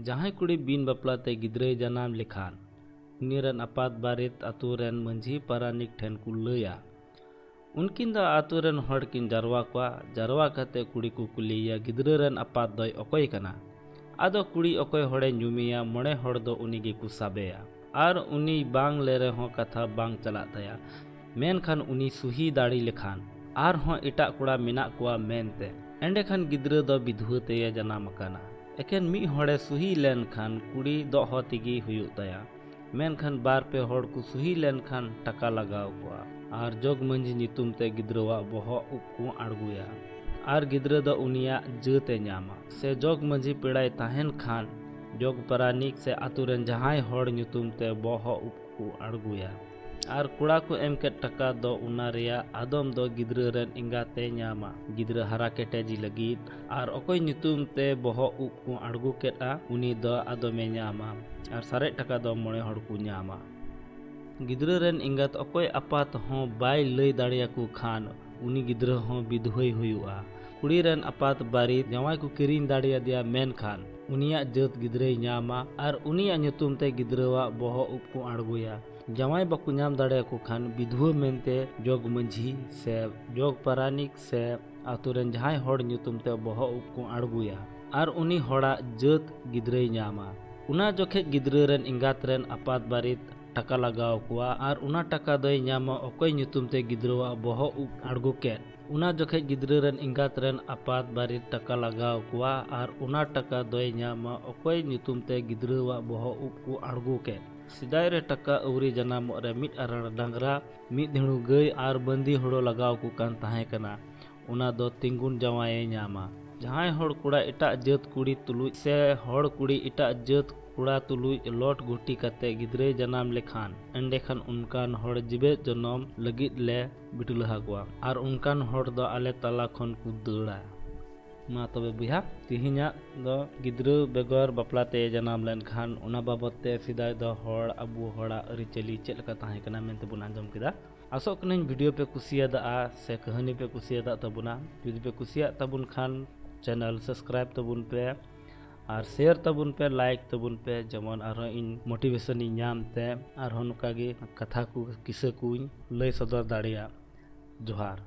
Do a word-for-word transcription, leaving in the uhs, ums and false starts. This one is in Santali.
ᱡᱟᱦᱟᱸᱭ ᱠᱩᱲᱤ ᱵᱤᱱ ᱵᱟᱯᱞᱟ ᱛᱮ ᱜᱤᱫᱽᱨᱟᱹᱭ ᱡᱟᱱᱟᱢ ᱞᱮᱠᱷᱟᱱ, ᱩᱱᱤ ᱨᱮᱱ ᱟᱯᱟᱛ ᱵᱟᱨᱮᱛ ᱟᱛᱳ ᱨᱮᱱ ᱢᱟᱹᱡᱷᱤ ᱯᱟᱨᱟᱱᱤᱠ ᱴᱷᱮᱱ ᱠᱚ ᱞᱟᱹᱭᱟ᱾ ᱩᱱᱠᱤᱱ ᱫᱚ ᱟᱛᱳ ᱨᱮᱱ ᱦᱚᱲ ᱠᱤᱱ ᱡᱟᱨᱣᱟ ᱠᱚᱣᱟ᱾ ᱡᱟᱨᱣᱟ ᱠᱟᱛᱮ ᱠᱩᱲᱤ ᱠᱚ ᱠᱩᱞᱤᱭᱮᱭᱟ, "ᱜᱤᱫᱽᱨᱟᱹ ᱨᱮᱱ ᱟᱯᱟᱛ ᱫᱚᱭ ᱚᱠᱚᱭ ᱠᱟᱱᱟ?" ᱟᱫᱚ ᱠᱩᱲᱤ ᱚᱠᱚᱭ ᱦᱚᱲᱮ ᱧᱩᱢᱮᱭᱟ, ᱢᱚᱬᱮ ᱦᱚᱲ ᱫᱚ ᱩᱱᱤ ᱜᱮᱠᱚ ᱥᱟᱵᱮᱭᱟ᱾ ᱟᱨ ᱩᱱᱤ ᱵᱟᱝ ᱞᱟᱹᱭ ᱨᱮᱦᱚᱸ ᱠᱟᱛᱷᱟ ᱵᱟᱝ ᱪᱟᱞᱟᱜ ᱛᱟᱭᱟ᱾ ᱢᱮᱱᱠᱷᱟᱱ ᱩᱱᱤ ᱥᱩᱦᱤ ᱫᱟᱲᱮ ᱞᱮᱠᱷᱟᱱ ᱟᱨᱦᱚᱸ ᱮᱴᱟᱜ ᱠᱚᱲᱟ ᱢᱮᱱᱟᱜ ᱠᱚᱣᱟ ᱢᱮᱱᱛᱮ, ᱮᱸᱰᱮᱠᱷᱟᱱ ᱜᱤᱫᱽᱨᱟᱹ ᱫᱚ ᱵᱤᱫᱷᱩᱣᱟᱹ ᱛᱮᱭᱮ ᱡᱟᱱᱟᱢ ᱟᱠᱟᱱᱟ᱾ ᱮᱠᱮᱱ ᱢᱤᱫ ᱦᱚᱲᱮ ᱥᱩᱦᱤ ᱞᱮᱱᱠᱷᱟᱱ ᱠᱩᱲᱤ ᱫᱚᱦᱚ ᱛᱮᱜᱮ ᱦᱩᱭᱩᱜ ᱛᱟᱭᱟ᱾ ᱢᱮᱱᱠᱷᱟᱱ ᱵᱟᱨ ᱯᱮ ᱦᱚᱲ ᱠᱚ ᱥᱩᱦᱤ ᱞᱮᱱᱠᱷᱟᱱ ᱴᱟᱠᱟ ᱞᱟᱜᱟᱣ ᱠᱚᱣᱟ᱾ ᱟᱨ ᱡᱚᱜᱽ ᱢᱟᱹᱡᱷᱤ ᱧᱩᱛᱩᱢ ᱛᱮ ᱜᱤᱫᱽᱨᱟᱹᱣᱟᱜ ᱵᱚᱦᱚᱜ ᱩᱵ ᱠᱚ ᱟᱬᱜᱚᱭᱟ᱾ ᱟᱨ ᱜᱤᱫᱽᱨᱟᱹ ᱫᱚ ᱩᱱᱤᱭᱟᱜ ᱡᱟᱹᱛ ᱮ ᱧᱟᱢᱟ᱾ ᱥᱮ ᱡᱚᱜᱽ ᱢᱟᱹᱡᱷᱤ ᱯᱮᱲᱟᱭ ᱛᱟᱦᱮᱱ ᱠᱷᱟᱱ, ᱡᱚᱜᱽ ᱯᱟᱨᱟᱱᱤᱠ ᱥᱮ ᱟᱛᱳ ᱨᱮᱱ ᱡᱟᱦᱟᱸᱭ ᱦᱚᱲ ᱧᱩᱛᱩᱢ ᱛᱮ ᱵᱚᱦᱚᱜ ᱩᱵ ᱠᱚ ᱟᱬᱜᱚᱭᱟ᱾ ᱟᱨ ᱠᱚᱲᱟ ᱠᱚ ᱮᱢ ᱠᱮᱫ ᱴᱟᱠᱟ ᱫᱚ ᱚᱱᱟ ᱨᱮᱭᱟᱜ ᱟᱫᱚᱢ ᱫᱚ ᱜᱤᱫᱽᱨᱟᱹ ᱨᱮᱱ ᱮᱸᱜᱟᱛᱮ ᱧᱟᱢᱟ, ᱜᱤᱫᱽᱨᱟᱹ ᱦᱟᱨᱟ ᱠᱮᱴᱮᱡᱮ ᱞᱟᱹᱜᱤᱫ᱾ ᱟᱨ ᱚᱠᱚᱭ ᱧᱩᱛᱩᱢ ᱛᱮ ᱵᱚᱦᱚᱜ ᱩᱵ ᱠᱚ ᱟᱬᱜᱚ ᱠᱮᱫᱼᱟ, ᱩᱱᱤ ᱫᱚ ᱟᱫᱚᱢᱮ ᱧᱟᱢᱟ᱾ ᱟᱨ ᱥᱟᱨᱮᱡ ᱴᱟᱠᱟ ᱫᱚ ᱢᱚᱬᱮ ᱦᱚᱲ ᱠᱚ ᱧᱟᱢᱟ᱾ ᱜᱤᱫᱽᱨᱟᱹ ᱨᱮᱱ ᱮᱸᱜᱟᱛ ᱚᱠᱚᱭ ᱟᱯᱟᱛ ᱦᱚᱸ ᱵᱟᱭ ᱞᱟᱹᱭ ᱫᱟᱲᱮᱭᱟᱠᱚ ᱠᱷᱟᱱ, ᱩᱱᱤ ᱜᱤᱫᱽᱨᱟᱹ ᱦᱚᱸ ᱵᱤᱫᱷᱩᱣᱟᱹᱭ ᱦᱩᱭᱩᱜᱼᱟ᱾ ᱠᱩᱲᱤ ᱨᱮᱱ ᱟᱯᱟᱛ ᱵᱟᱨᱮᱛ ᱡᱟᱶᱟᱭ ᱠᱚ ᱠᱤᱨᱤᱧ ᱫᱟᱲᱮᱭᱟᱫᱮᱭᱟ, ᱢᱮᱱᱠᱷᱟᱱ ᱩᱱᱤᱭᱟᱜ ᱡᱟᱹᱛ ᱜᱤᱫᱽᱨᱟᱹᱭ ᱧᱟᱢᱟ ᱟᱨ ᱩᱱᱤᱭᱟᱜ ᱧᱩᱛᱩᱢ ᱛᱮ ᱜᱤᱫᱽᱨᱟᱹᱣᱟᱜ ᱵᱚᱦᱚᱜ ᱩᱵ ᱠᱚ ᱟᱬᱜᱚᱭᱟ᱾ ᱡᱟᱶᱟᱭ ᱵᱟᱠᱚ ᱧᱟᱢ ᱫᱟᱲᱮᱭᱟᱠᱚ ᱠᱷᱟᱱ, ᱵᱤᱫᱷᱩᱣᱟᱹ ᱢᱮᱱᱛᱮ ᱡᱚᱜᱽ ᱢᱟᱹᱡᱷᱤ ᱥᱮ ᱡᱚᱜᱽ ᱯᱟᱨᱟᱱᱤᱠ ᱥᱮ ᱟᱛᱳ ᱨᱮᱱ ᱡᱟᱦᱟᱸᱭ ᱦᱚᱲ ᱧᱩᱛᱩᱢ ᱛᱮ ᱵᱚᱦᱚᱜ ᱩᱵ ᱠᱚ ᱟᱬᱜᱚᱭᱟ ᱟᱨ ᱩᱱᱤ ᱦᱚᱲᱟᱜ ᱡᱟᱹᱛ ᱜᱤᱫᱽᱨᱟᱹᱭ ᱧᱟᱢᱟ᱾ ᱚᱱᱟ ᱡᱚᱠᱷᱮᱡ ᱜᱤᱫᱽᱨᱟᱹ ᱨᱮᱱ ᱮᱸᱜᱟᱛ ᱨᱮᱱ ᱟᱯᱟᱛ ᱵᱟᱨᱮᱛ ᱴᱟᱠᱟ ᱞᱟᱜᱟᱣ ᱠᱚᱣᱟ ᱟᱨ ᱚᱱᱟ ᱴᱟᱠᱟ ᱫᱚᱭ ᱧᱟᱢᱟ ᱚᱠᱚᱭ ᱧᱩᱛᱩᱢ ᱛᱮ ᱜᱤᱫᱽᱨᱟᱹᱣᱟᱜ ᱵᱚᱦᱚᱜ ᱩᱵ ᱟᱬᱜᱚ ᱠᱮᱫ᱾ ᱚᱱᱟ ᱡᱚᱠᱷᱮᱡ ᱜᱤᱫᱽᱨᱟᱹ ᱨᱮᱱ ᱮᱸᱜᱟᱛ ᱨᱮᱱ ᱟᱯᱟᱛ ᱵᱟᱨᱮᱛ ᱴᱟᱠᱟ ᱞᱟᱜᱟᱣ ᱠᱚᱣᱟ ᱟᱨ ᱚᱱᱟ ᱴᱟᱠᱟ ᱫᱚᱭ ᱧᱟᱢᱟ ᱚᱠᱚᱭ ᱧᱩᱛᱩᱢ ᱛᱮ ᱜᱤᱫᱽᱨᱟᱹᱣᱟᱜ ᱵᱚᱦᱚᱜ ᱩᱵ ᱠᱚ ᱟᱬᱜᱚ ᱠᱮᱫ᱾ ᱥᱮᱫᱟᱭ ᱨᱮ ᱴᱟᱠᱟ ᱟᱹᱣᱨᱤ ᱡᱟᱱᱟᱢᱚᱜ ᱨᱮ ᱢᱤᱫ ᱟᱨᱟᱲ ᱰᱟᱝᱨᱟ, ᱢᱤᱫ ᱫᱷᱤᱲᱩ ᱜᱟᱹᱭ ᱟᱨ ᱵᱟᱹᱱᱫᱤ ᱦᱳᱲᱳ ᱞᱟᱜᱟᱣ ᱠᱚ ᱠᱟᱱ ᱛᱟᱦᱮᱸ ᱠᱟᱱᱟ᱾ ᱚᱱᱟ ᱫᱚ ᱛᱤᱸᱜᱩᱱ ᱡᱟᱶᱟᱭᱮ ᱧᱟᱢᱟ᱾ ᱡᱟᱦᱟᱸᱭ ᱦᱚᱲ ᱠᱚᱲᱟ ᱮᱴᱟᱜ ᱡᱟᱹᱛ ᱠᱩᱲᱤ ᱛᱩᱞᱩᱡ ᱥᱮ ᱦᱚᱲ ᱠᱩᱲᱤ ᱮᱴᱟᱜ ᱡᱟᱹᱛ ᱠᱚᱲᱟ ᱛᱩᱞᱩᱡ ᱞᱚᱴ ᱜᱷᱩᱴᱤ ᱠᱟᱛᱮ ᱜᱤᱫᱽᱨᱟᱹᱭ ᱡᱟᱱᱟᱢ ᱞᱮᱠᱷᱟᱱ, ᱮᱸᱰᱮᱠᱷᱟᱱ ᱚᱱᱠᱟᱱ ᱦᱚᱲ ᱡᱤᱣᱮᱫ ᱡᱚᱱᱚᱢ ᱞᱟᱹᱜᱤᱫ ᱞᱮ ᱵᱤᱴᱞᱟᱹᱦᱟ ᱠᱚᱣᱟ ᱟᱨ ᱚᱱᱠᱟᱱ ᱦᱚᱲ ᱫᱚ ᱟᱞᱮ ᱛᱟᱞᱟ ᱠᱷᱚᱱ ᱠᱚ ᱫᱟᱹᱲᱟ᱾ ᱢᱟ ᱛᱚᱵᱮ ᱵᱚᱭᱦᱟ, ᱛᱮᱦᱮᱧᱟᱜ ᱫᱚ ᱜᱤᱫᱽᱨᱟᱹ ᱵᱮᱜᱚᱨ ᱵᱟᱯᱞᱟ ᱛᱮ ᱡᱟᱱᱟᱢ ᱞᱮᱱᱠᱷᱟᱱ, ᱚᱱᱟ ᱵᱟᱵᱚᱛ ᱛᱮ ᱥᱮᱫᱟᱭ ᱫᱚ ᱦᱚᱲ, ᱟᱵᱚ ᱦᱚᱲᱟᱜ ᱟᱹᱨᱤᱪᱟᱹᱞᱤ ᱪᱮᱫ ᱞᱮᱠᱟ ᱛᱟᱦᱮᱸ ᱠᱟᱱᱟ ᱢᱮᱱᱛᱮ ᱵᱚᱱ ᱟᱸᱡᱚᱢ ᱠᱮᱫᱟ᱾ ᱟᱥᱚᱜ ᱠᱟᱹᱱᱟᱹᱧ video ᱯᱮ ᱠᱩᱥᱤᱭᱟᱫᱟ ᱥᱮ ᱠᱟᱹᱦᱱᱤ ᱯᱮ ᱠᱩᱥᱤᱭᱟᱫᱟ ᱛᱟᱵᱚᱱᱟ᱾ ᱡᱩᱫᱤ ᱯᱮ ᱠᱩᱥᱤᱭᱟᱜ ᱛᱟᱵᱚᱱ ᱠᱷᱟᱱ channel subscribe ᱛᱟᱵᱚᱱ ᱯᱮ᱾ ᱟᱨ share ᱛᱟᱵᱚᱱ ᱯᱮ, like ᱛᱟᱵᱚᱱ ᱯᱮ, ᱡᱮᱢᱚᱱ ᱟᱨᱦᱚᱸ ᱤᱧ motivation ᱤᱧ ᱧᱟᱢ ᱛᱮ ᱟᱨᱦᱚᱸ ᱱᱚᱝᱠᱟ ᱜᱮ ᱠᱟᱛᱷᱟ ᱠᱚ ᱠᱤᱥᱟᱹ ᱠᱚᱧ ᱞᱟᱹᱭ ᱥᱚᱫᱚᱨ ᱫᱟᱲᱮᱭᱟᱜ᱾ ᱡᱚᱦᱟᱨ᱾